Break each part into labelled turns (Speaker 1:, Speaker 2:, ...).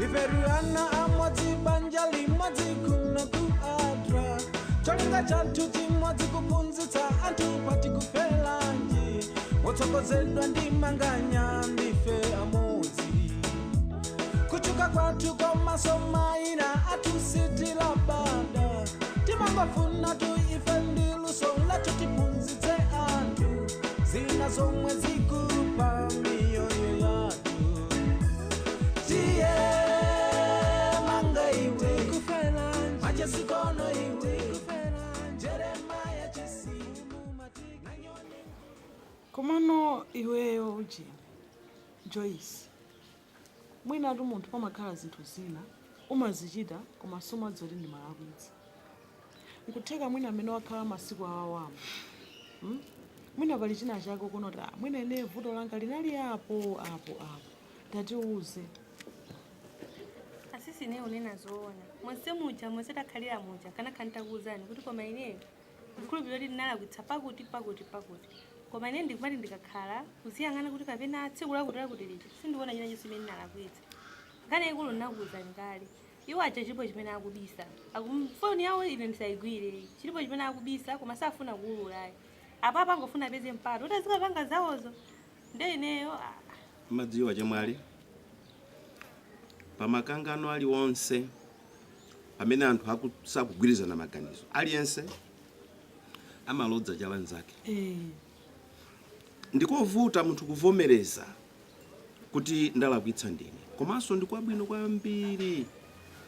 Speaker 1: Ife ana amodzi, banja limodzi kuno ku ADRA. Cholinga chathu chimodzi, kuphunzitsa anthu pati kufelanji. Motsogozedwa ndi Manganya, ndife amodzi. Kuchuka kwathu komaso maina athu sitilabada. Timangofuna tu ife ndi luso lathu tiphunzitse anthu zina zomwe zikupa miyoyo yathu. Tiye manga iwe machesikono iwe Jeremiah Chisimu.
Speaker 2: Komano iweyo ujeni Joyce, mwinatu munthu pamakhala zinthu zina umazichita koma sumadziwa kuti ndimalakwitsa. Nkutheka mwina amene wakhala masiku awawamo, Mwina pali china chake kuno kuti, "Ah, mwina ine vuto langa linali apo apo apo." Tatiuze.
Speaker 3: Asisi, ineyo unena zoona, monse muja monse takhalira muja kanakha nitakuwuzani kuti koma ineyo ndikhulupirira kuti ndinalakwitsa pakuti pakuti pakuti, koma ine ndikumati ndikakhala kuziyang'ana kuti kapena tsiku lakuti lakuti lija, sindikuona china chonse imene ndinalakwitsa. Nkhani yaikulu ndinakuwuzani kale, iwo aja chilipo chimene akubisa. Foni yawo ine ndisayigwire. Chilipo chimene akubisa koma safuna kuwululayi. Apapa angofuna apeze mpata kuti azikapanga zawozo. Nde ineyo ah,
Speaker 4: Madziwa chemwali, pamakangano aliwonse pamene anthu sakugwirizana maganizo, aliyense amalodza chala nzake. Ndikovuta munthu kuvomereza kuti ndalakwitsa ndine, komanso ndikwabwino kwambiri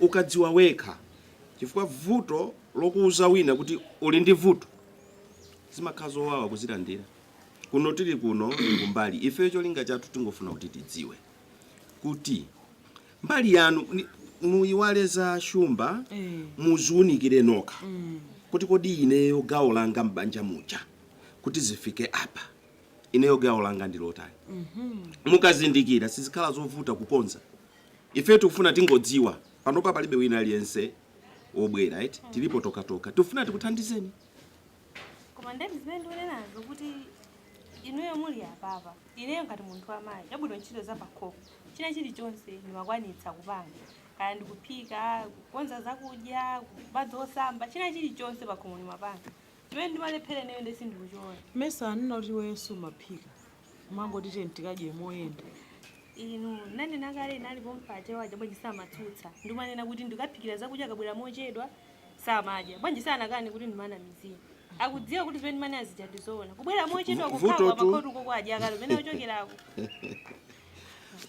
Speaker 4: ukadziwa wekha, chifukwa vuto lokuuza wina kuti uli ndi vuto zimakhala zowawa kuzilandira. Kuno tili kuno ndi kumbali ifeyo, cholinga chathu tingofuna kuti tidziwe kuti mbali yanu muyiwale za Shumba, muziunikire nokha kuti kodi ineyo gawo langa m'banja muja kuti zifike apa, ineyo gawo langa ndi lotani? Mukazindikira sizikhala zovuta kukonza. Ife tikufuna tingodziwa, panopa palibe wina aliyense wobwera, right? Tilipo tokatoka, tikufuna tikuthandizeni.
Speaker 3: Koma ndeni zimene ndikunenazo kuti inuyo muli apapa, ineyo ngati munthu wamayi, chabwino ntchito za pakhomo china chilichonse ndimakwanitsa kupanga, kaya ndikuphika, kukonza zakudya, madzi osamba, china chilichonse pakhomo ndimapanga. Chimene ndimalephera ineyo nde sindikuchiona.
Speaker 2: Mesa anena kuti iweyo sumaphika, umangoti tiye tikadye moyenda?
Speaker 3: Inu, nanena kale inalipo mpache waja, bwanji samatsutsa? Ndimanena kuti ndikaphikira zakudya, akabwera mochedwa samadya. Bwanji sanakani kuti ndimanamizira? Akudziwa kuti zimene ndimanena zija ndizoona. Kubwera mochedwa
Speaker 4: Vuto
Speaker 3: kukhawa
Speaker 4: tu.
Speaker 3: makhotuko kwadya kale umene uchokerako.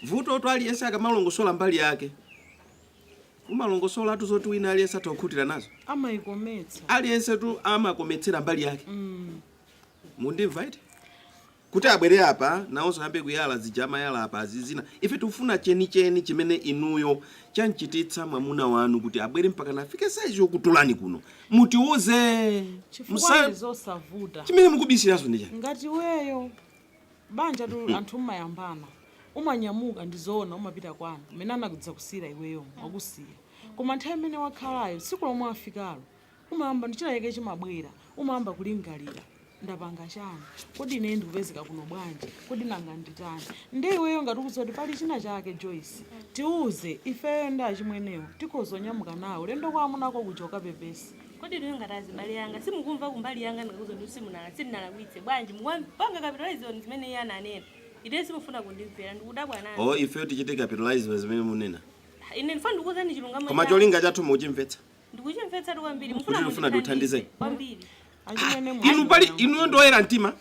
Speaker 4: Vuto tu, aliyense akamalongosola mbali yake, umalongosola tu zoti wina aliyense atha kukhutira nazo.
Speaker 2: Amayikometsa.
Speaker 4: Aliyense tu amakometsera mbali yake. Mundimva iti kuti abwere apa nawonso ayambe kuyala zija amayala apa azizina. Ife tikufuna chenicheni chimene inuyo chanchititsa mwamuna wanu kuti abwere mpaka nafike saizi yokutulani kuno. Mutiuze.
Speaker 2: Chifukwa zosavuta.
Speaker 4: Chimene mukubisirazo ndi chani?
Speaker 2: Ngati iweyo banja tu anthu mmayambana, umanyamuka, ndizoona, umapita kwanu mmene anakudza kusiyira iweyo, wakusiya. Koma nthawi imene wakhalayo, tsiku lomwe wafikalo, umayamba ndi china chake chimabwera, umayamba kulingalira: ndapanga chani? Kodi ine ndikupezeka kuno bwanji? Kodi nanga nditani? Ndi iweyo ngati ukudziwa kuti pali china chake, Joyce, tiuze ifeyo ndi achimwenewo, tikhoza onyamuka nawo ulendo kwa amunako kuja ukapepesa.
Speaker 3: Kodi inuyo ngati azibale yanga simukumva kumbali yanga? Ndikakuza ndi sindinalakwitse, bwanji mukupanga capitalize zimene iye ananena? Ine simufuna kundimvera, ndikudabwa nanu.
Speaker 4: O, ife tichite capitalize zimene munena?
Speaker 3: Ine ndifuna ndikuwuzani chilungamo
Speaker 4: Koma
Speaker 3: chanu.
Speaker 4: cholinga chathu muchimvetsa?
Speaker 3: Ndikuchimvetsa tu kwambiri.
Speaker 4: Kuti
Speaker 3: Mufuna
Speaker 4: tifuna
Speaker 3: mundithandize
Speaker 4: tikuthandizeni.
Speaker 3: kwambiri.
Speaker 2: Achimwene,
Speaker 4: Inu pali inuyo ndoyera mtima?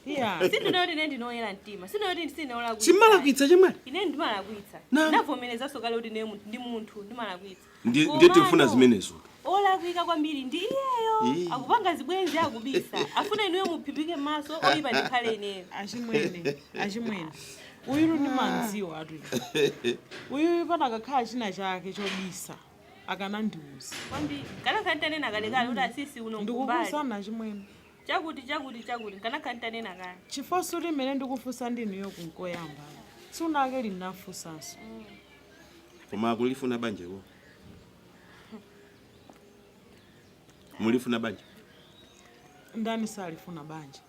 Speaker 2: Iya.
Speaker 3: Sindinoti ine ndinoyera mtima, sindinoti sindinolakwitsa.
Speaker 4: Simalakwitsa, chemwali?
Speaker 3: Ine ndimalakwitsa. Ndavomerezanso kale kuti ine ndi munthu, ndimalakwitsa.
Speaker 4: Ndi tifuna zimenezo.
Speaker 3: Olakwika kwambiri ndi iyeyo. Akupanga zibwenzi, akubisa, afuna inuyo muphipike maso, oyipa ndikhale ineyo.
Speaker 2: Achimwene, achimwene, uyulu ndimanziwa atu ine. Uyuyu panakakhala china chake chobisa akanandiuza.
Speaker 3: Kwambiri. Kanakhala ntanena kalekale kuti asisi uno nkumbali
Speaker 2: Ndikukuwuzani achimwene.
Speaker 3: Chakuti chakuti chakuti, kanakhala ntanena kale.
Speaker 2: Chifukwa suti mmene ndikufunsa ndinuyo kunkoyamba, tsunake linafunsanso.
Speaker 4: Koma akulifuna banja iwo? Mulifuna banja?
Speaker 2: Ndani salifuna banja?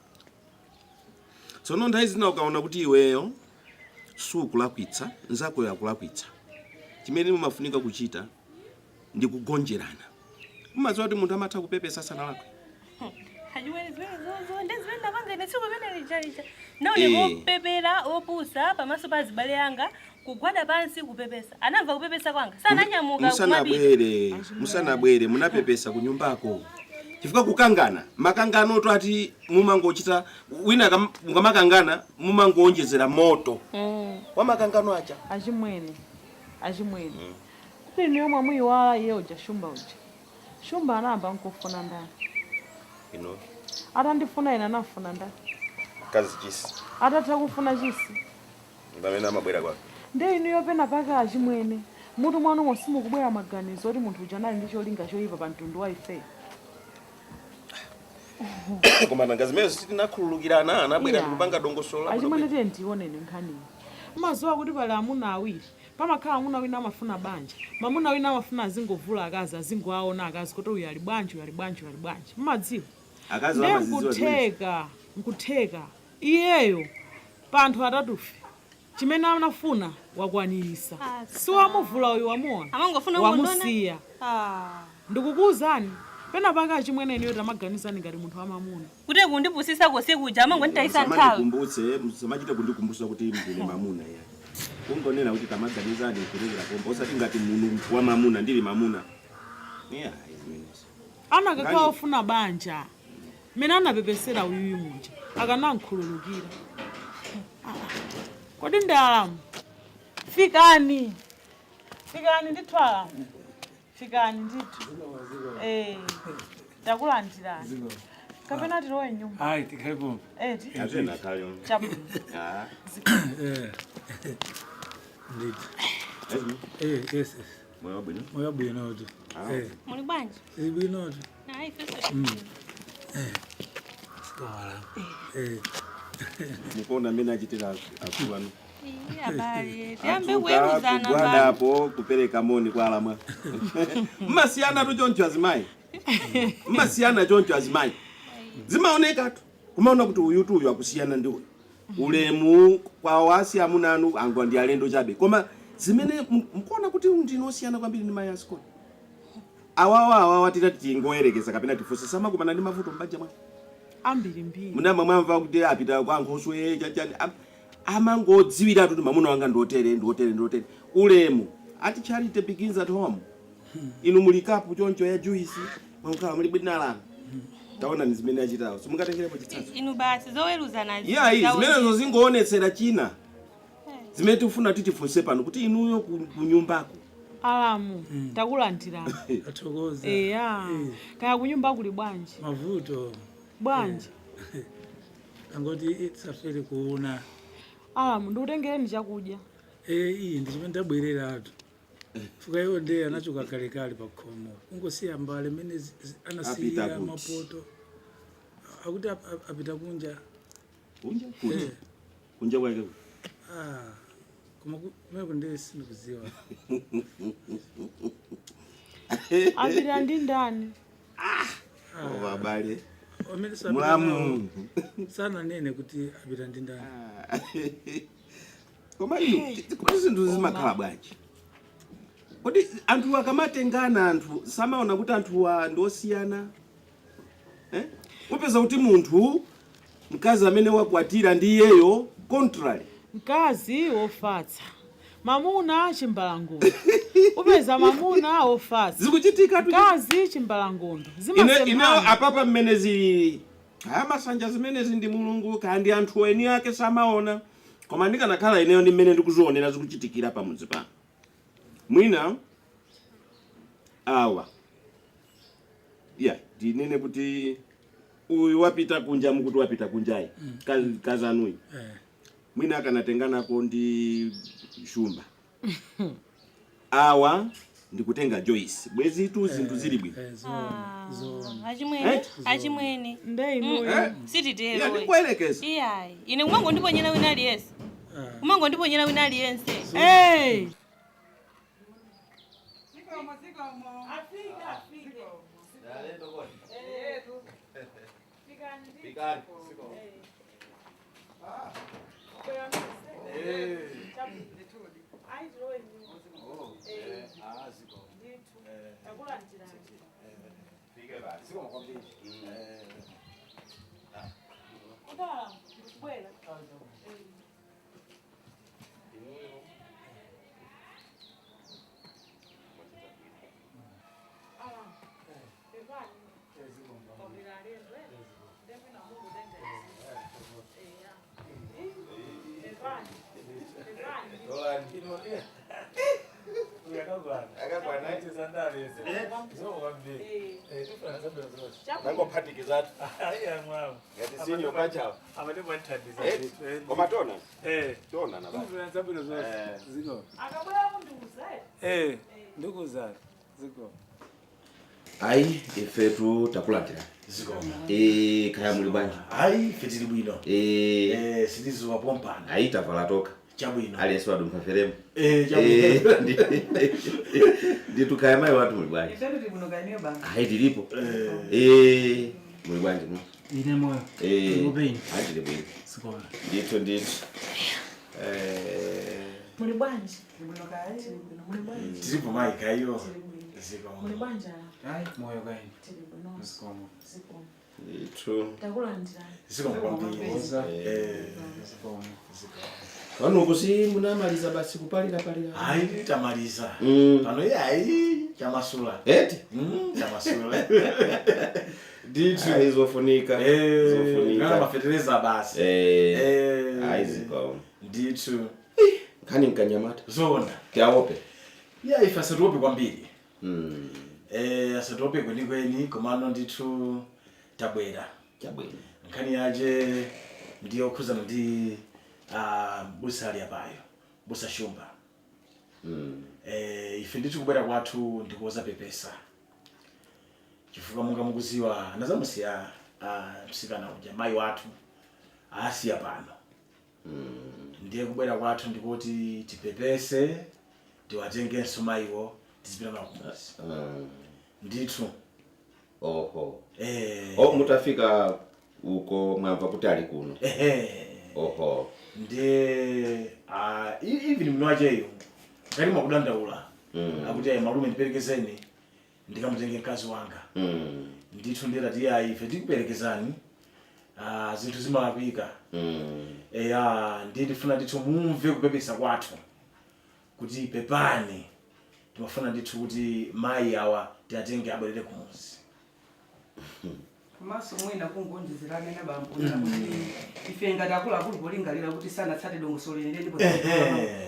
Speaker 4: Tsono nthawi zina ukaona kuti iweyo sukulakwitsa, nzakoyo akulakwitsa, Chimene mumafunika kuchita ndi kugonjerana. Mumadziwa kuti munthu amatha kupepesa sanalakwe.
Speaker 3: Achimwene, zimene zozo ndi zimene ndapanga ine tsiku limene lija naoneka opepera, opusa pamaso pa azibale anga, kugwada pansi kupepesa. Anamva kupepesa kwanga, sananyamuka kumapita.
Speaker 4: Musanabwere munapepesa kunyumbako? Chifukwa kukangana, makangano to ati mumangochita wina mukamakangana mumangoonjezera moto wa makangano aja.
Speaker 2: Achimwene, achimwene, kuti inu yomwe muyiwala iye uja, Shumba uja. Shumba anayamba nkufuna ndani?
Speaker 4: Ino.
Speaker 2: Atandifuna ine, anafuna ndani?
Speaker 4: Kazi Chisi.
Speaker 2: Atatha kufuna Chisi,
Speaker 4: pamene amabwera kwake.
Speaker 2: Ndi inuyo pena pake, achimwene, mutu mwanumo simukubwera maganizo oti munthu uja anali ndi cholinga choyipa pa mtundu wa ife?
Speaker 4: Koma nanga zimene sitinakhululukirana, anabwera ndikupanga dongosolo.
Speaker 2: Achimwene, tiye ndioneni nkhaniyi. Mazuwa kuti pali amuna awiri, pamakhala amuna wina amafuna banja, mamuna wina amafuna azingovula akazi, azingoaona akazi kuti uyu ali bwanji, uyu ali bwanji, uyu ali bwanji, mmadziwa?
Speaker 4: Akazi
Speaker 2: Ndiye
Speaker 4: amazidziwa zimenezi.
Speaker 2: Nkutheka iyeyo pa anthu atatufe chimene anafuna wakwanirisa.
Speaker 3: Asa.
Speaker 2: Si wamuvula uyu, wamuona?
Speaker 3: Amangofuna kungondona.
Speaker 2: Wamusiya.
Speaker 3: Ah.
Speaker 2: Ndikukuwuzani, pena pake, achimwene, inuyo tamaganizani ngati munthu wamamuna.
Speaker 3: Kuti kundipusisa kose kuja, amangonditayisa nthawi.
Speaker 4: Musamandikumbutse, musamachite kundikumbutsa kuti ndine mamuna ya. Kungonena kuti tamaganizani nkulekera komba, osati ngati munthu wa mamuna, ndili mamuna. Yeah, zimenezi.
Speaker 2: Anakakhala ofuna banja, mmene anapepesera uyuyu muja, akanamkhululukira. Ah, kodi ndi alamu? Fikani, fikani ndithu alamu, fikani ndithu. Takulandirani. Kapena tilowe nyumba?
Speaker 5: Hayi, tikhale
Speaker 2: Eti.
Speaker 4: Atena khale.
Speaker 2: Chabwino.
Speaker 4: Ah.
Speaker 5: Ndithu. Eh, yes.
Speaker 4: Moyo wabwino.
Speaker 5: Moyo bwinotu. Eh,
Speaker 3: Muli bwanji?
Speaker 5: Bwinotu.
Speaker 3: Ayi, feso.
Speaker 5: Wala. Eh,
Speaker 4: Mukuona mmene achitira akulu anu?
Speaker 3: Abale, tiyambe
Speaker 4: Atsuka,
Speaker 3: kuweruzana pano.
Speaker 4: kugwadapo kupereka moni kwa alamwa. Mmasiyana tu choncho azimayi, mmasiyana choncho azimayi, zimaonekatu, kumaona kuti uyu tu uyu akusiyana ndi uyu. Ulemu kwa wasi amuna anu angwa ndi alendo chabe, koma zimene mukuona kuti ndinu osiyana kwambiri ndi mayi asikoni awawa. Awawa titati tingoyerekeza kapena tifunse, samakumana ndi mavuto m'banja mwa
Speaker 2: Ambirimbiri.
Speaker 4: Munamba mwamva kuti apita kwa nkhoswe chachani, amangodziwiratu kuti mwamuna wanga ndiotere, ndiotere, ndiotere. Ulemu ati charity begins at home. Inu muli kapu choncho ya juice, mwakhala muli bwinalana. Taona ni zimene achitawo, simungatengerepo chitsanzo?
Speaker 3: Inu basi, zoweruzana.
Speaker 4: Iyayi, zimenezo zingoonetsera china zimene tikufuna titifunse pano kuti inuyo kunyumbako.
Speaker 2: Alamu, takulandirani.
Speaker 5: Athokoza.
Speaker 2: Eya, kaya kunyumba kuli bwanji?
Speaker 5: Mavuto.
Speaker 2: Bwanji?
Speaker 5: Angoti tisafere kuona.
Speaker 2: Alamu, ndikutengereni chakudya.
Speaker 5: Eh, iyi ndi chimene ndabwereratu. Fuka iwo ndiye anachoka kalekale pa khomo. Kungosiya mbale mene anasiyira
Speaker 4: Apita kuti?
Speaker 5: mapoto. Akuti apita kunja.
Speaker 4: Kunja kuti? Kunja kwake kuti?
Speaker 5: Ah. Koma kumene ndiye sindikudziwa.
Speaker 2: Apita ndi ndani?
Speaker 4: Koma abale.
Speaker 5: Amene sapita
Speaker 4: Mulamu.
Speaker 5: nawo, sananene kuti apita ndi ndani.
Speaker 4: Koma inu, kodi zinthu zimakhala bwanji? Kodi anthu akamatengana, anthu samaona kuti anthuwa ndi osiyana, eh? Upeza kuti munthu mkazi amene wakwatira ndi iyeyo contrary.
Speaker 2: Mkazi wofatsa, mamuna chimbalangondo. Upeza mamuna wofatsa,
Speaker 4: Zikuchitika tu.
Speaker 2: mkazi chimbalangondo.
Speaker 4: Ine ineyo
Speaker 2: Zimasemphana.
Speaker 4: apapa mmene zilili, kaya masanja zimenezi ndi Mulungu, kaya ndi anthu eni ake samaona, koma ndikanakhala ineyo ndi mmene ndikuzionera zikuchitikira pamudzi pano, mwina awa ya ndinene kuti uyu wapita kunja, mukuti wapita kunjayi, kazanuyi,
Speaker 5: Eh.
Speaker 4: mwina akanatenganako ndi Shumba, awa ndikutenga Joyce, bwezitu zinthu zili bwino.
Speaker 5: Eh, zoona, zoona.
Speaker 3: Achimwene,
Speaker 4: Eh?
Speaker 3: achimwene.
Speaker 2: Nde inuyo.
Speaker 4: Eh?
Speaker 3: Sititero.
Speaker 4: Ya, ndikuyerekeza.
Speaker 3: Iyayi, ine kumangondiponyera wina aliyense.
Speaker 5: Ah.
Speaker 3: Kumangondiponyera wina aliyense.
Speaker 2: Hey!
Speaker 1: Zikomo, zikomo.
Speaker 2: Afika, afike.
Speaker 1: Yetu.
Speaker 4: Fikani.
Speaker 2: Chabwino. Ayi, tilowe nyumba. Ndithu. Takulandirani. Kudala, ndikubwera. Ala, pepani. Kwabwera alendo, eh? Ndemwina Mungu tenga izi. Eya. Pepani. Pepani. Chabwino.
Speaker 4: Nangophatikizatu ngati sinyo pachawa. Koma tona tona na baba.
Speaker 2: Akabwera kundiuza, eh?
Speaker 5: Ndikuzani ziko.
Speaker 4: Ayi, ifetu takulandira.
Speaker 6: Zikoma.
Speaker 4: Kaya muli bwanji?
Speaker 6: Ayi, ife tili bwino. Sitizuwa pompano.
Speaker 4: Ayi, tavala toka.
Speaker 6: Chabwino.
Speaker 4: Aliyense wadumpha feremu.
Speaker 6: Chabwino.
Speaker 4: Nditu kaya mayi watu muli bwanji?
Speaker 7: Ifetu tili kuno kainiyo baba.
Speaker 4: Ayi, tilipo. Muli bwanji mu?
Speaker 8: Ine moyo. Ndikupeni.
Speaker 4: Ayi, tili bwino.
Speaker 8: Sikona.
Speaker 4: Ndithu ndithu.
Speaker 2: Muli bwanji?
Speaker 7: Tili kuno kayi.
Speaker 2: Tili bwino. Muli bwanji?
Speaker 6: Tilipo mayi kayo.
Speaker 2: Tili bwino.
Speaker 6: Zikoma.
Speaker 2: Muli bwanji ala?
Speaker 8: Ayi, moyo kaini.
Speaker 2: Tili bwino.
Speaker 8: Zikomo.
Speaker 2: Zikomo.
Speaker 4: Ndithu.
Speaker 2: Takulandirani.
Speaker 6: Zikoma kwambiri.
Speaker 8: Zikomo.
Speaker 4: Pano si munamaliza basi kupalira palira?
Speaker 6: Ayi, tamaliza. Pano iye ayi chamasula.
Speaker 4: Eti?
Speaker 6: Chamasula. Ndithu.
Speaker 4: Ayi, zofunika.
Speaker 6: Zofunika.
Speaker 4: Zofunika.
Speaker 6: Mafetereza basi.
Speaker 4: Ayi, zikomo.
Speaker 6: Ndithu.
Speaker 4: Nkhani nkanyamata.
Speaker 6: Zona.
Speaker 4: Tiaope.
Speaker 6: Ya, ife asatiope kwambiri. Asatiope kwenikweni, komano ndithu tabwera.
Speaker 4: Chabwino.
Speaker 6: Nkhani yache ndiyo khuzana ndi busa ali apayo, busa Shumba. Ife ndithu kubwera kwathu ndikuwoza pepesa chifukwa monga mukuziwa anazamusiya msikana uja mayi wathu asiya pano. Ndiye kubwera kwathu ndikuti tipepese, tiwatengenso mayiwo tizipita nawo kumuzi. Ndithu.
Speaker 4: Oho. Oh, mutafika uko mwamva kuti ali kuno?
Speaker 6: Ehe.
Speaker 4: Oho.
Speaker 6: Ndiye even mnu wacheyo ngati mwakudandaula akuti ayi, malume, ndiperekezeni ndikamutenge mkazi wanga. Ndithu ndiye tati ayi, ife tikuperekezani, zinthu zimalakwika. Eya, ndiye ndifuna ndithu mumve kupepesa kwathu kuti pepani, timafuna ndithu kuti mayi awa tiatenge abwerere kumuzi.
Speaker 7: Komanso mwina kungonjezerana na bambo kuti ife ngati akuluakulu polingalira kuti sanatsate dongosolo lenileni ndipo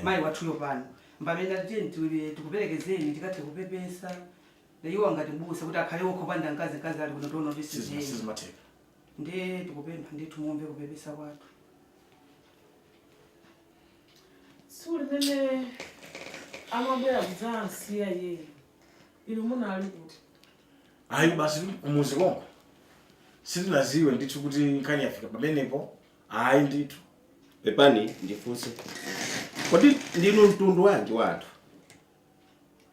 Speaker 7: mayi wathuyo pano mbamene atitiye tikuperekezeni tikathe kupepesa iwo ngati busa kuti akhale wokha opanda mkazi, mkazi ali kuno tono tisizeni.
Speaker 6: Sizimatheka.
Speaker 7: Ndiye tikupempha ndithu mumve kupepesa kwathu.
Speaker 2: Tsiku limene amabwera kudzansiya iyeyo, inu munali kuti?
Speaker 6: Ayi, basi kumuzi konko sitinaziwe ndithu kuti nkhani yafika pamenepo, ayi ndithu.
Speaker 4: Pepani ndifunse, kodi ndinu mtundu wanji wathu?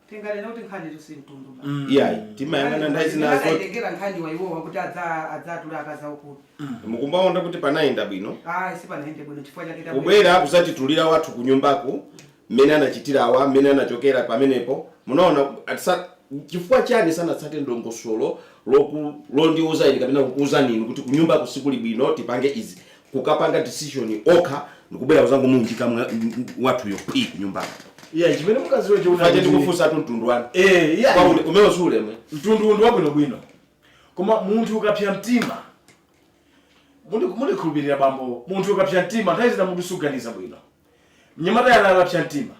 Speaker 7: Tinganena kuti nkhani tusi mtundu ba.
Speaker 4: Iyayi, timayang'ana nthawi zinazo.
Speaker 7: Tinakayitengera nkhani wa iwowa kuti adzatula akazawo kuti
Speaker 4: Mukumbaona kuti panayenda bwino?
Speaker 7: Ayi, sipanayende bwino, chifukwa chake
Speaker 4: Kubwera kuzatitulira wathu kunyumbaku mmene anachitirawa, mmene anachokera pamenepo, munaona chifukwa chani sanatsate ndongosolo londiuza ine kapena kukuuzani inu kuti kunyumbaku sikuli bwino, tipange izi, kukapanga decision okha ndikubwera kuzangomunjika wathuyo pi kunyumbako?
Speaker 6: Iya, chimene mukaziwe
Speaker 4: Chifukwa ndikufunsa tu mtundu wanu.
Speaker 6: Iya.
Speaker 4: Kwa umene usulemwe.
Speaker 6: Mtundu ndi wabwinobwino, koma munthu ukapsa mtima, mundikhulupirira bambo, munthu ukapsa mtima nthawi zina munthu suganiza bwino. Mnyamata yana akapsa mtima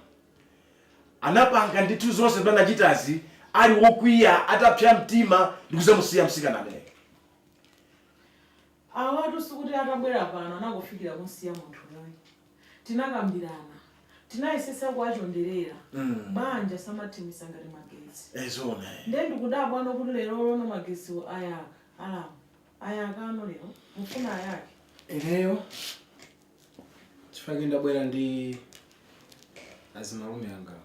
Speaker 6: anapanga ndithu zonse zimene anachitazi ali wokwiya, atapsa mtima ndikuzamusiya msikana ameneyo.
Speaker 2: Awatu sikuti atabwera pano anangofikira kunsiya munthu yoyo. Tinakambirana, tinayesesa kuwachonderera. Banja samathimisa ngati magetsi.
Speaker 6: Ezona.
Speaker 2: Ndiye ndikudabwa ano kuti lero lono magetsiwo ayaka. Alamu ayaka ano, lero mufuna ayake?
Speaker 8: Ineyo chifukwa ndabwera ndi azimalume angawo,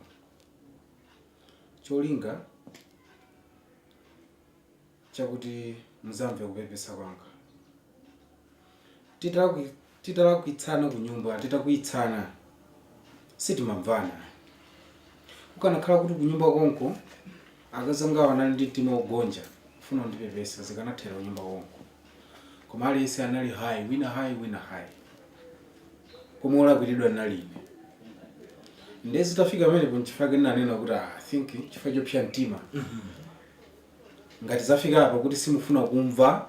Speaker 8: cholinga chakuti muzamve kupepesa kwanga. Titalakwitsana ku nyumba, titakwitsana Sitimamvana. Kukanakhala kuti kunyumba konko akazangawo anali ndi mtima wogonja kufuna kundipepesa, zikanathera kunyumba konko. Koma aliyense anali hayi, wina hayi, wina hayi, koma olakwiridwa ndinali ine. Ndiye zitafika pamenepo, nchifukwa ndinanena kuti, ah, I think chifukwa chopsa mtima, ngati zafika apa kuti simufuna kumva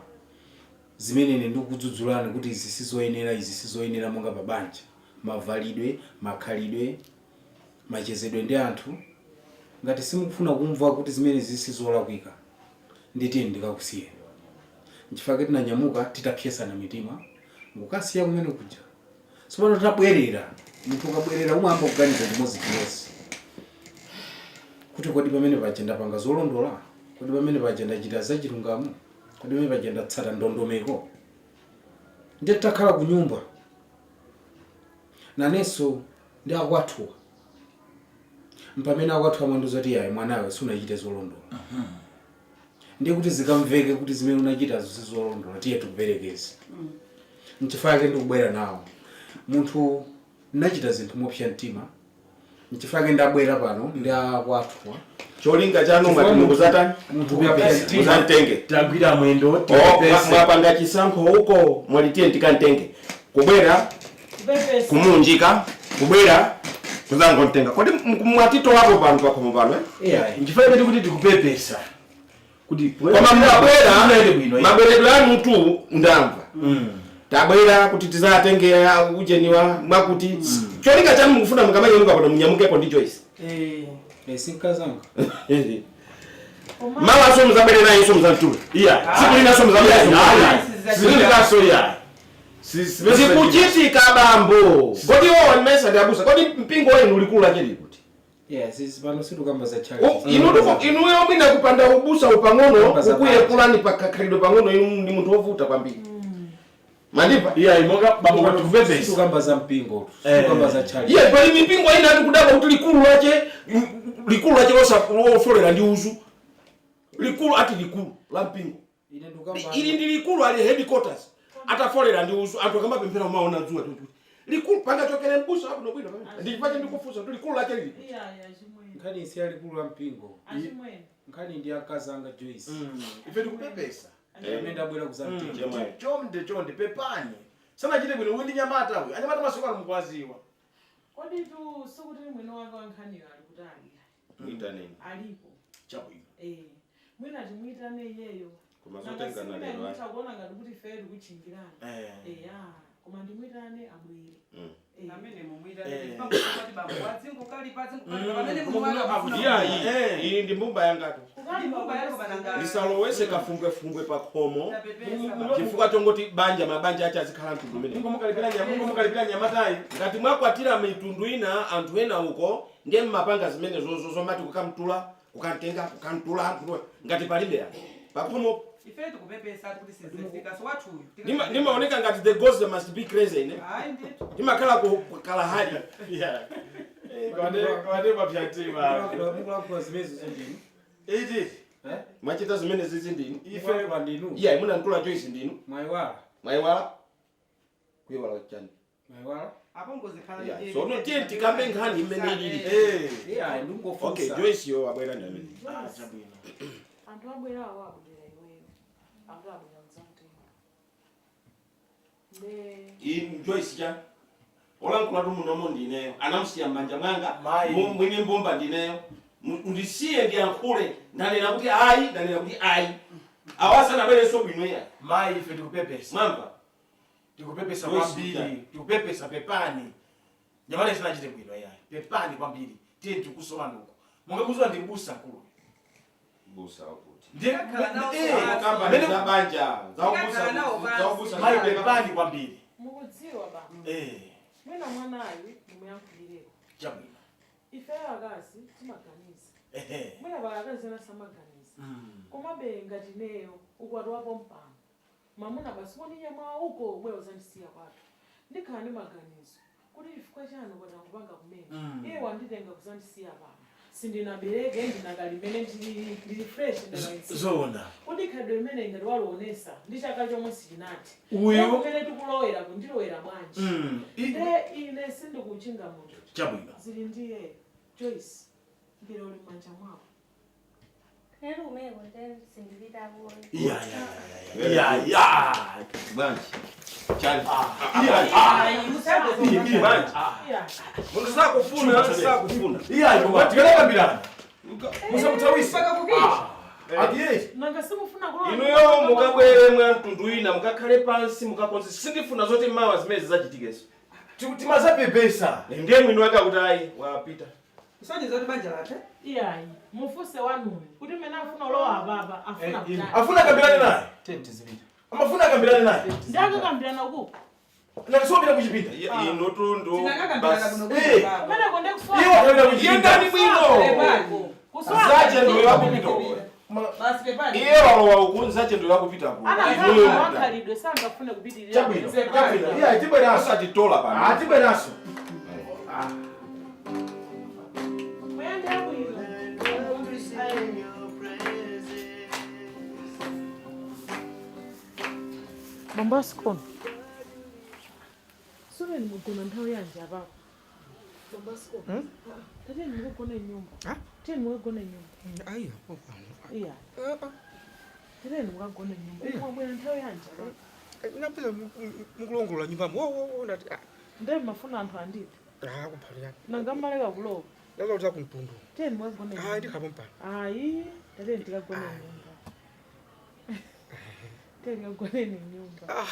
Speaker 8: zimene ine ndikudzudzulani kuti izi sizoyenera, izi sizoyenera, monga pa banja, mavalidwe, makhalidwe, machezedwe ndi anthu, ngati simukufuna kumva kuti zimene zisizolakwika, nditiye ndikakusiye. Nchifukwa tinanyamuka titapyesana mitima nkukasiya kumene kuja. Tsopano tabwerera, munthu ukabwerera umayamba kuganiza chimodzimodzi kuti kodi pamene paja ndapanga zolondola? Kodi pamene paja ndachita zachilungamo? Kodi pamene paja ndatsata ndondomeko? Ndiye takhala ku nyumba nanenso ndi akwathuwa, mpamene akwathu amandiuza kuti, yayi, mwanawe sunachite zolondola, ndiye kuti zikamveke kuti zimene unachitazo sizolondola, tiye tikuperekeze. Nchifukwa chake ndikubwera nawo. Munthu nachita zinthu mopsa mtima, nchifukwa chake ndabwera pano ndi akwathuwa.
Speaker 4: Cholinga chanu mwati mukuzatani?
Speaker 8: Munthu ukapsa mtima.
Speaker 4: Muzamtenge.
Speaker 6: Tagwira mwendo.
Speaker 4: Oh,
Speaker 6: Tipepese.
Speaker 4: Mwapanga chisankho uko, mwalitiye tikamtenge, kubwera kumunjika, kubwera kuzangontenga. Kodi mwatitolapo pano pakhomo pano, eh?
Speaker 8: Iyayi.
Speaker 6: Nchifukwa chake kuti tikupepesa kuti
Speaker 4: Koma mabwera
Speaker 6: Munayende bwino, eh.
Speaker 4: mabweredwe anu tu ndamva. Tabwera kuti tizatenge ujeniwa, mwakuti cholinga chanu mukufuna mukamanyamuka pano munyamukepo ndi Joyce.
Speaker 7: Eh.
Speaker 8: Eh, sinkazanga.
Speaker 4: Mawaso muzabwerera inso muzamtula.
Speaker 6: Iya.
Speaker 4: Tsiku linaso muzabwerera.
Speaker 6: Sizilikaso, iya.
Speaker 4: Zikuchitika, bambo. Kodi iwo wanimesa ndi abusa? Kodi mpingo wenu ulikulu lachili kuti?
Speaker 8: Yeah, sisi pano situkamba za church.
Speaker 4: Inuyo mwina kupanda ubusa upang'ono
Speaker 8: Kamba za
Speaker 4: ukuyekulani pakakhalidwe pang'ono, inu ndi munthu wovuta kwambiri, mandimva?
Speaker 6: Iya, imonga bambo kuti tikupepesa.
Speaker 8: Situkamba za mpingo, situkamba za church.
Speaker 4: Iye pali mipingo ina ati kudabwa kuti likulu lache, likulu lache lofolera ndi uzu, likulu ati likulu la mpingo.
Speaker 8: Ine ndikamba
Speaker 4: Ili ndi likulu, ali headquarters, atafolera ndi uzu, anthu akamapemphera umaona dzuwa kuti likulu pangachokere mbusa abwino bwino. Ndichipache ndikufunsa kuti likulu lache lili kuti?
Speaker 8: Nkhani isi yalikulu la mpingo. Nkhani ndi akazanga Joyce.
Speaker 6: Ife tikupepesa.
Speaker 8: Amene ndabwera kuzamtenga.
Speaker 4: Chemwali.
Speaker 6: Chonde, chonde, pepani, sanachite bwino. Uyu ndi nyamata uyu, anyamata masiku ano mukuwaziwa.
Speaker 2: Kodi tu sikuti mwini wake wankhaniyo ali kutali?
Speaker 4: Mwitaneni.
Speaker 2: Alipo.
Speaker 6: Chabwino.
Speaker 2: Eh, mwina timuyitane iyeyo.
Speaker 4: Koma zotengana lero, ayi.
Speaker 2: Kuona ngati kuti ife tikuchingirana. Eya, koma ndimuyitane abwere. Eh.
Speaker 7: Amene mumuyitane kuti bambo adzingokalipa, adzingokalipa pamene munthu wake
Speaker 4: Iyayi.
Speaker 6: Eh.
Speaker 4: Iyi ndi mbumba yangatu.
Speaker 7: Mbumba yako pananga.
Speaker 4: Lisalowese kafumbwefumbwe pa khomo.
Speaker 7: Tapepesa.
Speaker 4: Chifukwa chongoti banja, mabanja ache azikhala mtundu umene.
Speaker 6: Mungomukalipira nyamatayi.
Speaker 4: Ngati mwakwatira mitundu ina, anthu ena uko ndiye mmapanga zimene zozo zomati kukamtula, kukamtenga, kukamtula anthu ngati palibe anthu pakhomo.
Speaker 7: Ife tikupepesa kuti sizifika so wathuyu.
Speaker 4: Ndimaoneka ngati the gods must be crazy ine.
Speaker 7: Hayi ndithu.
Speaker 4: Ndimakhala ku Kalahari.
Speaker 6: Yeah. Kwande papyatima.
Speaker 8: Mukulankhula zimenezo zindinu.
Speaker 6: Iti.
Speaker 8: Eh?
Speaker 4: Mwachita zimene zizi ndinu.
Speaker 6: Ife
Speaker 8: Mukulankhula ndinu.
Speaker 4: Iya, munamtula Joyce ndinu.
Speaker 8: Mwayiwala.
Speaker 4: Mwayiwala kuyiwala chani?
Speaker 8: Mwayiwala.
Speaker 7: Apongozi khala.
Speaker 4: Yeah, so no, tiye tikambe nkhani imene ilili.
Speaker 6: Eh.
Speaker 8: Iya, ndingofunsa.
Speaker 4: Okay, Joyce yo abwera ndi amene.
Speaker 6: Ah, chabwino.
Speaker 2: Anthu abwerawo abwera iweyo, akuti abwera kudzakutenga nde
Speaker 4: Inu Joyce cha olankhulatu munomo ndineyo, anamusiya m'manja mwanga.
Speaker 6: Mayi.
Speaker 4: Mwini mbumba ndineyo. Ndisiye ndiyankhule. Ndanena kuti ayi, ndanena kuti ayi, awasanabwerenso bwino iya.
Speaker 6: Mayi, ife tikupepesa.
Speaker 4: Mwamva?
Speaker 6: Tikupepesa
Speaker 4: Joyce,
Speaker 6: kwambiri.
Speaker 4: yeah.
Speaker 6: Tikupepesa, pepani. Nyamata sinachite bwino yayi, pepani kwambiri. Tiye tikusowa nuko mungakuziwa ndi mbusa mkulu.
Speaker 4: Busa wakuti?
Speaker 6: Ndiye
Speaker 7: Tikakhala nawo
Speaker 6: eh,
Speaker 4: Kamba
Speaker 6: mene-
Speaker 4: za banja.
Speaker 7: Tikakhala nawo pansi.
Speaker 4: Zaubusa.
Speaker 6: Mayi, pepani kwambiri.
Speaker 2: Mukudziwa ba, mwina mwanayu ndimuyankhulireko.
Speaker 6: Chabwino.
Speaker 2: Ifeyo akazi timaganiza. Mwina pala akazi ena samaganiza, komabe ngati ineyo ukwati wapo mpano, mamuna basi kundinyamula uko bwera uzandisiya kwathu, ndikhala ndi maganizo kuti chifukwa chani ukwati angupanga kumene iye wanditenga kuzandisiya pano. Sindinabereke, ndinakalimene ndili fresh ndakali.
Speaker 6: Zoona.
Speaker 2: Kodi khalidwe limene ngati walionesa ndi chaka chomwe sichinati.
Speaker 6: Uyu-
Speaker 2: Kumene tikulowera kundilowera bwanji? Nde ine sindikuchinga munthu.
Speaker 6: Chabwino.
Speaker 2: Zili ndiye Joyce, mpira uli m'manja mwako.
Speaker 3: Lero kumeko nde sindipitako.
Speaker 6: Iya, iya, iya.
Speaker 4: Bwanji chani?
Speaker 6: Iya.
Speaker 4: Bwanji?
Speaker 2: Iya.
Speaker 4: Munthu sakufuna, sakufuna.
Speaker 6: Iya, koma tikanakambirana. Musamutawise. Atiye.
Speaker 2: Nanga simufuna kulowa?
Speaker 4: Inuyo mukabwere mwa mtundu wina, mukakhale pansi, mukakonze. Sindifuna zoti mawa zimene zidzachitikeso.
Speaker 6: Timazapepesa.
Speaker 4: Ndiye mwini wake akuti ayi, wapita.
Speaker 7: Kusonyeza kuti banja lathe.
Speaker 2: Iyayi, mufunse wanuyo kuti mmene afuna ulowa apapa afuna kutani.
Speaker 6: Afuna akambirane naye.
Speaker 8: Tenti zipita.
Speaker 6: Amafuna akambirane naye.
Speaker 2: Ndakakambirana kuko.
Speaker 6: Nakasomera kuchipinda.
Speaker 4: Inu tundu
Speaker 7: Tinakakambirana
Speaker 4: basi.
Speaker 7: kuno.
Speaker 2: Kumeneko nde kuswaka.
Speaker 6: Iwo akambirana kuchipinda.
Speaker 4: Yendani bwino.
Speaker 2: Kuswaka.
Speaker 4: Zache ndiwe wakupita.
Speaker 7: Basi pepani.
Speaker 4: Iye walowa uku, nzache ndiwe wakupitako.
Speaker 2: Anakhala wakhalidwe sangafune kupitirira.
Speaker 6: Chabwino. Chabwino. Iya, tibweranso.
Speaker 4: Osatitola pano.
Speaker 6: Ah, tibweranso.
Speaker 2: Muyende bwino. Bambo asikono. Suveni mugona nthawi yanji apapo? Bambo asikono. Tatiyeni mukagone nyumba. Tiyeni mukagone nyumba.
Speaker 9: Ayi.
Speaker 2: Iya. Tatiyeni mukagone nyumba. Mwabwera nthawi yanji apapo?
Speaker 9: Napeza mukulongolola nyumbamo wo ndati
Speaker 2: Ndiye mafuna anthu andiphe.
Speaker 9: Kuphalirani.
Speaker 2: Nanga mmaleka kulowa.
Speaker 9: Ndakauza kumtundu.
Speaker 2: Tiyeni mukagone nyumba.
Speaker 9: Ndikhapo mpano.
Speaker 2: Ayi, tatiyeni tikagone nyumba. Tiyeni tikagone nyumba.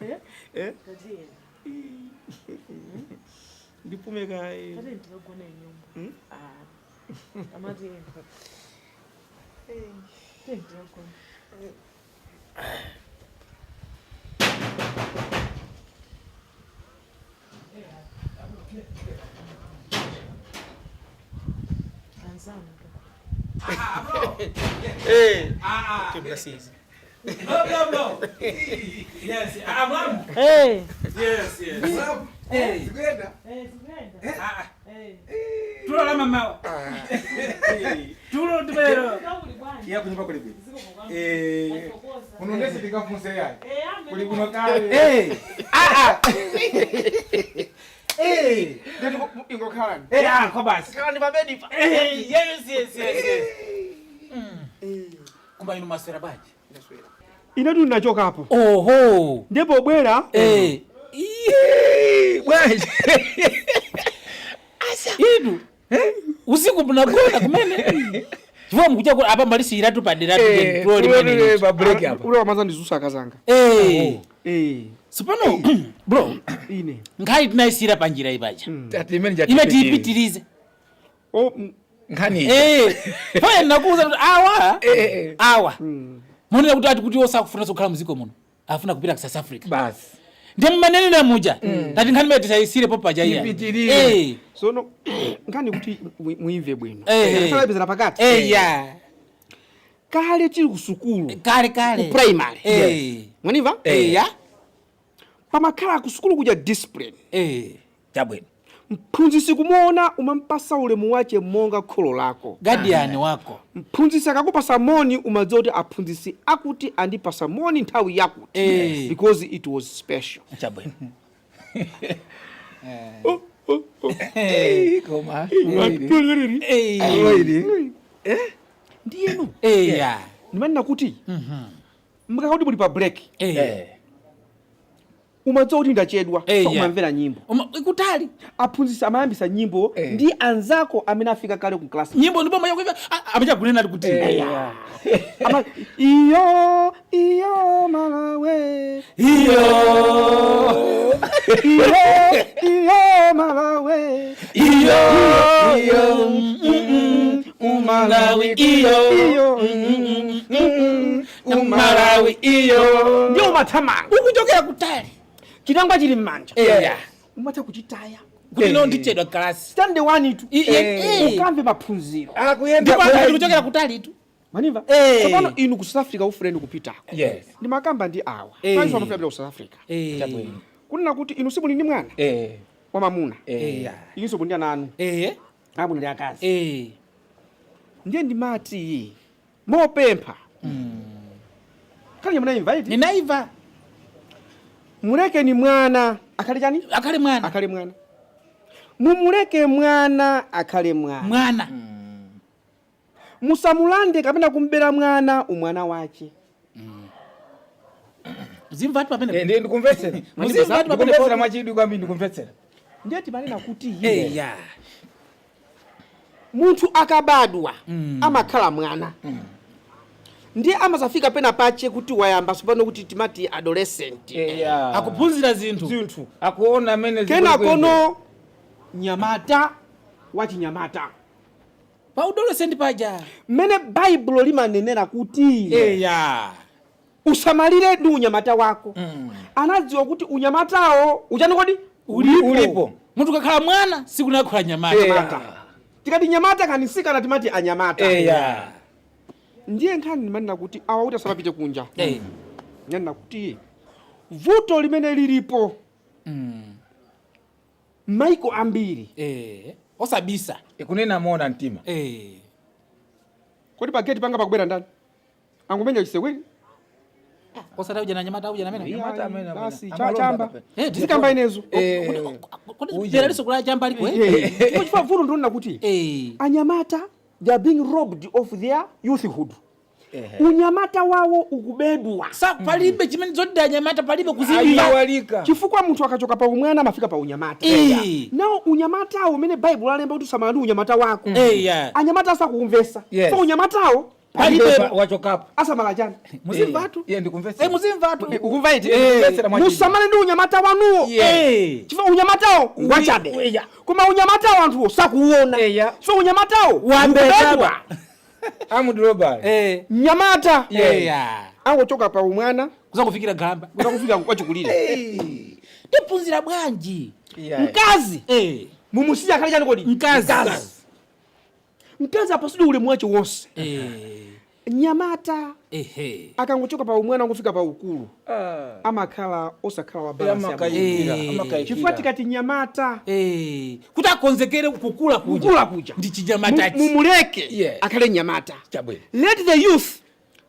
Speaker 2: Eh?
Speaker 9: Eh?
Speaker 2: Tatiyeni.
Speaker 9: Ndipume kaye.
Speaker 2: Tatiyeni tikagone nyumba. Ah. Amatiyeni. Tiyeni tikagone. Anzanu.
Speaker 9: Eh. Tebukasizi.
Speaker 5: Bro, bro. Yes, I'm Ram.
Speaker 2: Hey.
Speaker 5: Yes, yes.
Speaker 2: Eh.
Speaker 9: Zikuyenda.
Speaker 2: Eh, zikuyenda. Eh.
Speaker 5: Tulo la mama. Tulo tibero.
Speaker 2: Kuli bwanji.
Speaker 9: Iya, kunyumba kuli bwino.
Speaker 2: Ziko kwa.
Speaker 9: Eh.
Speaker 10: Kuno ndesi ndingafunse yayi.
Speaker 2: Eh, ambe.
Speaker 10: Kuli kuno kale.
Speaker 9: Eh. Ah ah.
Speaker 10: Eh. Ndeti ingokhalani.
Speaker 5: Eh, ah, kwa basi.
Speaker 9: Khala ndi pabedi pa.
Speaker 5: Eh, yes, yes, yes, yes. Kumba inu maswera bwanji.
Speaker 9: Ine tu ndinachokapo.
Speaker 5: Oho.
Speaker 9: Ndipo bwera.
Speaker 5: Eh.
Speaker 9: Bwanji.
Speaker 5: Asa. Inu. Eh? Usiku mnagona kumene. Chifukwa mukucha kuti apa malisiyiratu padera tulo limene.
Speaker 9: Pa break apa. Ule wamaza ndizusa akazanga.
Speaker 5: Eh.
Speaker 9: Eh.
Speaker 5: Sipano bro,
Speaker 9: Ine.
Speaker 5: nkhani tinayisiyira panjira ipaja.
Speaker 10: Ati imene
Speaker 5: Ime tiyipitirize.
Speaker 9: Oh,
Speaker 10: nkhani.
Speaker 5: Eh. Paya nakuuza kuti awa.
Speaker 10: Eh.
Speaker 5: Awa. Monera kuti ati kuti osakufuna kukhala muziko muno. Afuna kupita ku South Africa.
Speaker 10: Basi.
Speaker 5: Ndiye mmanenera muja. Tati nkhani imene tisayisire paja iya.
Speaker 10: Ipitirire.
Speaker 5: Eh.
Speaker 9: Sono nkhani kuti muimve bwino.
Speaker 5: Eh.
Speaker 9: Salapizana pakati.
Speaker 5: Eh ya.
Speaker 9: Kale tili ku sukulu.
Speaker 5: Kale kale.
Speaker 9: Ku primary.
Speaker 5: Eh.
Speaker 9: Mwaniva?
Speaker 5: Eh.
Speaker 9: Ya. Pamakhala ku sukulu kuja discipline.
Speaker 5: Eh.
Speaker 10: Chabwino.
Speaker 9: Mphunzitsi kumuona umampasa ulemu wache monga kholo lako.
Speaker 5: Guardian wako.
Speaker 9: Mphunzitsi akakupasa moni umadziwa kuti aphunzitsi akuti andipasa moni nthawi yakuti.
Speaker 5: Eh.
Speaker 9: Because it was special.
Speaker 5: Chabwino.
Speaker 10: Eh, koma.
Speaker 5: Eh.
Speaker 10: Eh.
Speaker 9: Ndiyeno.
Speaker 5: Eh ya.
Speaker 9: Ndimanena kuti mukakati muli pa break.
Speaker 5: Eh.
Speaker 9: Umadziwa kuti ndachedwa.
Speaker 5: Eh,
Speaker 9: So
Speaker 5: yeah.
Speaker 9: umamvera nyimbo.
Speaker 5: Ikutali.
Speaker 9: Aphunzitsi amayambisa nyimbo ndi anzako amene afika kale ku class.
Speaker 5: Nyimbo ndipo maya kuiva amacha kunena kuti.
Speaker 9: Ama iyo iyo Malawi.
Speaker 5: Iyo.
Speaker 9: Iyo iyo Malawi.
Speaker 5: Iyo.
Speaker 9: Iyo
Speaker 5: Malawi iyo.
Speaker 9: Iyo
Speaker 5: Malawi iyo.
Speaker 9: Ndiyo umathamanga.
Speaker 5: Ukuchokera kutali.
Speaker 9: Chinangwa chili m'manja.
Speaker 5: Eh.
Speaker 9: Umatha kuchitaya.
Speaker 5: Kuti no ndichedwa class.
Speaker 9: Stand one tu.
Speaker 5: Eh.
Speaker 9: Ukamve maphunziro.
Speaker 10: Akuyenda.
Speaker 5: Ndipo anthu kuchokera kutali tu.
Speaker 9: Manimva?
Speaker 5: Eh.
Speaker 9: Tsopano inu ku South Africa ufuleni kupitako.
Speaker 10: Yes.
Speaker 9: Ndimakamba ndi awa.
Speaker 5: Eh.
Speaker 9: Panso amafuna kupita ku South Africa.
Speaker 5: Eh.
Speaker 9: Kunena kuti inu simuli ndi mwana.
Speaker 10: Eh.
Speaker 9: Wamamuna.
Speaker 5: Eya.
Speaker 9: Inso muli ndi ana anu. Amuna ndi akazi. Ndiye ndimati mopempha. Kale munaimva iti?
Speaker 5: Ninaimva.
Speaker 9: Mulekeni mwana akhale chani?
Speaker 5: Akhale mwana.
Speaker 9: Akhale mwana. Mumuleke mwana akhale mwana.
Speaker 5: Mwana.
Speaker 9: Musamulande kapena kumbera mwana umwana wache.
Speaker 5: Muzimva pamene.
Speaker 10: Ndiye ndikumvetsera.
Speaker 5: Muzimva pamene.
Speaker 10: Ndikumvetsera mwachidwi kwambiri, ndikumvetsera.
Speaker 9: Ndiye timanena kuti
Speaker 5: Eya.
Speaker 9: Munthu akabadwa amakhala mwana. Ndiye amazafika pena pache kuti wayamba tsopano kuti timati adolescent.
Speaker 10: Eya.
Speaker 5: Akuphunzira zinthu.
Speaker 9: Zinthu.
Speaker 10: Akuona amene
Speaker 9: Kena kono nyamata wachinyamata.
Speaker 5: Pa adolescent paja.
Speaker 9: Mmene Baibulo limanenera kuti
Speaker 5: Eya.
Speaker 9: usamalire ndi unyamata wako. Anadziwa kuti unyamatawo uchani kodi?
Speaker 10: Ulipo.
Speaker 5: Munthu kakhala mwana sikunakhala nyamata.
Speaker 9: Nyamata. Tikati nyamata kanisikana timati anyamata.
Speaker 10: Eya.
Speaker 9: Ndiye nkhani ndimanena kuti awa kuti asamapite kunja.
Speaker 5: Eh.
Speaker 9: Nyanena kuti vuto limene lilipo maiko ambiri.
Speaker 5: Eh. Osabisa.
Speaker 10: Ikunena moona mtima.
Speaker 5: Eh.
Speaker 9: Kodi pa gate panga pakubwera ndani? Angumenya chisekweli?
Speaker 5: Osati uja na nyamata uja na mene.
Speaker 10: Nyamata amene
Speaker 9: Basi
Speaker 10: amene.
Speaker 9: cha
Speaker 10: Amalonda
Speaker 9: chamba.
Speaker 10: kapena.
Speaker 5: Eh,
Speaker 9: Zikamba inezo.
Speaker 10: Eh.
Speaker 5: Kodi dera liso kula chamba liko eh?
Speaker 9: Eh. Chifukwa vuto ndionena kuti
Speaker 5: Eh.
Speaker 9: anyamata they are being robbed of their youthhood.
Speaker 10: Ehe.
Speaker 9: Unyamata wawo ukubedwa.
Speaker 5: Sa palibe chimene zodida anyamata palibe kuzimva.
Speaker 10: Ayiwalika.
Speaker 9: Chifukwa munthu akachoka pa umwana amafika pa unyamata.
Speaker 5: Eh.
Speaker 9: Nawo unyamatawo umene Baibulo alemba kuti usamala ndi unyamata wako.
Speaker 5: Eya.
Speaker 9: Anyamata asakumvesa.
Speaker 10: Yes.
Speaker 9: So unyamatawo
Speaker 5: Palibe.
Speaker 10: Wachokapo.
Speaker 9: asamala chani?
Speaker 5: Muzimvatu.
Speaker 10: Iye ndikumvetsera.
Speaker 5: Eh, muzimvatu.
Speaker 9: Ukumva iti?
Speaker 10: Ndikumvetsera mwachidwi.
Speaker 9: Musamale ndi unyamata wanuwo.
Speaker 5: Eh.
Speaker 9: Chifukwa unyamatawo ngwachabe.
Speaker 10: Eya.
Speaker 9: Koma unyamatawo anthuwo sakuuona.
Speaker 10: Eya.
Speaker 9: So unyamatawo
Speaker 5: Wambedwa.
Speaker 9: ukubedwa.
Speaker 10: Amudroba.
Speaker 5: Eh.
Speaker 9: Nyamata.
Speaker 5: Eya.
Speaker 9: Angochoka pa umwana
Speaker 5: Kuza kufikira gamba.
Speaker 9: kuza kufika kwachikulire.
Speaker 5: Tiphunzira bwanji.
Speaker 9: Mkazi
Speaker 5: Eh.
Speaker 9: mumusiya akhale chani kodi?
Speaker 5: Mkazi.
Speaker 9: Mkazi apasidwe ulemu wache wonse.
Speaker 5: Eh.
Speaker 9: Nyamata
Speaker 5: Ehe.
Speaker 9: akangochoka pa umwana kufika pa ukulu amakhala osakhala wa balance yabwino.
Speaker 10: Amakayikira.
Speaker 5: Eh.
Speaker 10: Amakayikira.
Speaker 9: Chifukwa tikati nyamata
Speaker 5: Eh. Kuti akonzekere kukula kuja.
Speaker 9: kukula kuja
Speaker 5: Ndi chinyamatachi.
Speaker 9: Mumuleke
Speaker 10: Yes.
Speaker 9: akhale nyamata.
Speaker 10: Chabwino.
Speaker 9: Let the youth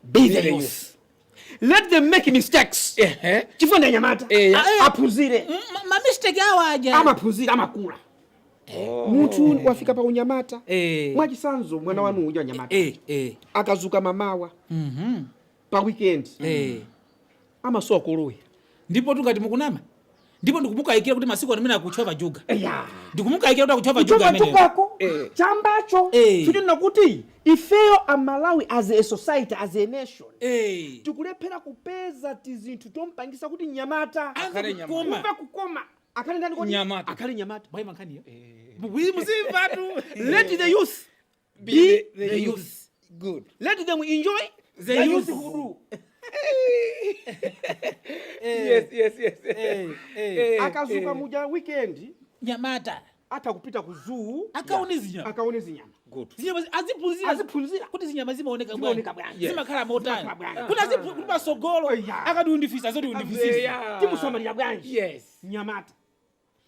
Speaker 9: be the
Speaker 10: the
Speaker 9: youth. Let them make mistakes.
Speaker 10: Ehe.
Speaker 9: Chifukwa ndi anyamata.
Speaker 10: Eh.
Speaker 9: Aphunzire.
Speaker 5: Ma mistake awa aja.
Speaker 9: Amaphunzira amakula. Munthu wafika pa unyamata.
Speaker 5: Eh.
Speaker 9: Mwachisanzo mwana wanu uja nyamata.
Speaker 5: Eh. Eh.
Speaker 9: Akazuka mamawa
Speaker 5: Mhm.
Speaker 9: pa weekend
Speaker 5: Eh.
Speaker 9: amasowa koloya.
Speaker 5: Ndipo tungati mukunama. Ndipo ndikumukayikira kuti masiku ano amene akuchova juga.
Speaker 9: Eya.
Speaker 5: Ndikumukayikira kuti akuchova juga
Speaker 9: Kuchova
Speaker 5: ameneyo.
Speaker 9: jugako
Speaker 10: Eh.
Speaker 9: chambacho
Speaker 5: Eh.
Speaker 9: chitinena kuti ifeyo amalawi as a society, as a nation,
Speaker 5: Eh.
Speaker 9: tikulephera kupeza tizinthu tompangisa kuti nyamata
Speaker 5: Akhale kukoma.
Speaker 9: kumve kukoma akhale ndani kodi?
Speaker 10: Nyamata.
Speaker 9: Akhale nyamata.
Speaker 5: Bwayi mankhaniyo. Muzimvatu.
Speaker 9: Let the youth
Speaker 10: Be
Speaker 9: be
Speaker 10: the youth. Good.
Speaker 9: Let them enjoy
Speaker 5: The
Speaker 9: their
Speaker 5: youth.
Speaker 9: youthhood.
Speaker 10: Yes.
Speaker 5: Eh.
Speaker 9: Akazuka muja weekend
Speaker 5: Nyamata.
Speaker 9: atha kupita ku zoo
Speaker 5: Akaone zinyama.
Speaker 9: akaone zinyama.
Speaker 10: Good.
Speaker 5: Zinyama aziphunzira.
Speaker 9: Aziphunzira.
Speaker 5: Kuti zinyama zimaoneka
Speaker 9: Zimaoneka
Speaker 5: bwanji.
Speaker 9: bwanji.
Speaker 5: Zimakhala motani.
Speaker 9: Zimakhala bwanji.
Speaker 5: Kuti aziphu kuti pasogolo.
Speaker 9: Yeah.
Speaker 5: Akati undifisa zoti undifisisa.
Speaker 10: Yeah.
Speaker 9: Timusamalira bwanji.
Speaker 10: Yes.
Speaker 9: Nyamata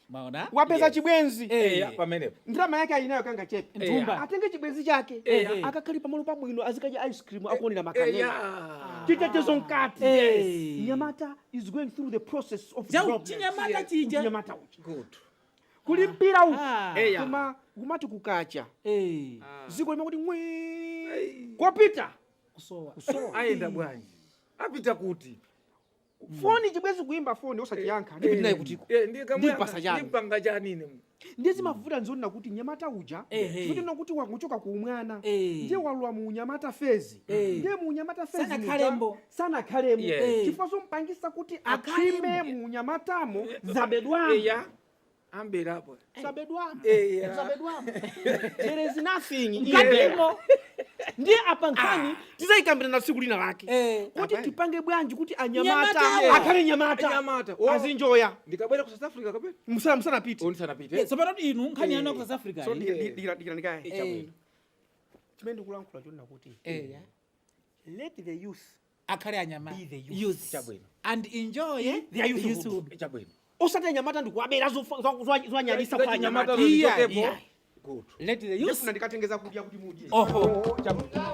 Speaker 5: Maona?
Speaker 9: wapeza chibwenzi.
Speaker 10: Eh, pamenepo.
Speaker 9: Ndalama yake ayinayo kanga chepe.
Speaker 5: Nthumba.
Speaker 9: Atenge chibwenzi chake
Speaker 5: Eh.
Speaker 9: akakhale pamalo pabwino azikadya ice cream akuonera makanema.
Speaker 10: Yeah.
Speaker 9: Chitetezo mkati.
Speaker 5: Eh.
Speaker 9: Nyamata is going through the process of
Speaker 5: Za
Speaker 9: development.
Speaker 5: chinyamata chija.
Speaker 9: Nyamata uja
Speaker 10: Good.
Speaker 9: kuli mpira uku.
Speaker 5: Ah.
Speaker 10: Eya.
Speaker 9: Koma kumati kukacha
Speaker 5: Eh.
Speaker 9: ziko limakuti mwe kopita
Speaker 5: Kusowa.
Speaker 9: kusowa.
Speaker 10: Ayenda bwanji. Apita kuti.
Speaker 9: Foni chibwenzi kuimba foni osachiyankha ndipiti naye kutiko.
Speaker 10: Eh, ndiye kamwe
Speaker 9: Ndipasa chani?
Speaker 10: Ndipanga chani ine.
Speaker 9: Ndiye zimavuta nzonena kuti nyamata uja
Speaker 5: Ehe.
Speaker 9: kuti kuti wangochoka ku umwana
Speaker 5: Eh.
Speaker 9: ndiye walowa mu unyamata phase.
Speaker 5: Eh.
Speaker 9: Ndiye mu unyamata phase
Speaker 5: Sanakhalembo.
Speaker 9: sanakhalemo.
Speaker 10: Yes.
Speaker 9: Chifukwa zompangisa kuti
Speaker 5: Akhalemo.
Speaker 9: akhime mu unyamatamo zabedwamo.
Speaker 10: Eya. Amberapo.
Speaker 9: Zabedwamo.
Speaker 10: Eya.
Speaker 9: Zabedwamo. There is nothing in
Speaker 5: Mkatimo.
Speaker 9: there. Ndiye apa nkhani tizayikambirana tsiku lina lake
Speaker 5: Eh.
Speaker 9: kuti tipange bwanji kuti anyamata
Speaker 5: Nyamatawo.
Speaker 9: akhale nyamata.
Speaker 10: Nyamata. Oh.
Speaker 9: Azinjoya.
Speaker 10: Ndikabwera ku South Africa kapena?
Speaker 9: Musana musanapite.
Speaker 10: Ondisanapite.
Speaker 5: Eh, tsopano inu nkhani yanu ku South Africa.
Speaker 9: So
Speaker 5: iyi.
Speaker 9: dikira ndikaye.
Speaker 5: Eh.
Speaker 9: Chimene ndikulankhula chonena kuti
Speaker 5: Eh.
Speaker 9: let the youth
Speaker 5: Akhale anyamata.
Speaker 9: be the youth.
Speaker 5: Youth.
Speaker 10: Chabwino.
Speaker 5: And enjoy
Speaker 9: Their youthhood.
Speaker 5: youthhood.
Speaker 10: Chabwino.
Speaker 9: Osati anyamata ndikuwabera zowanyadisa kwa
Speaker 10: Anyamata
Speaker 9: anyamata.
Speaker 10: zochokepo.
Speaker 9: Iya.
Speaker 10: Good.
Speaker 9: Let the youth
Speaker 10: Ndifuna ndikatengeza kudya kuti mudye.
Speaker 9: Oho.
Speaker 10: Chabwino.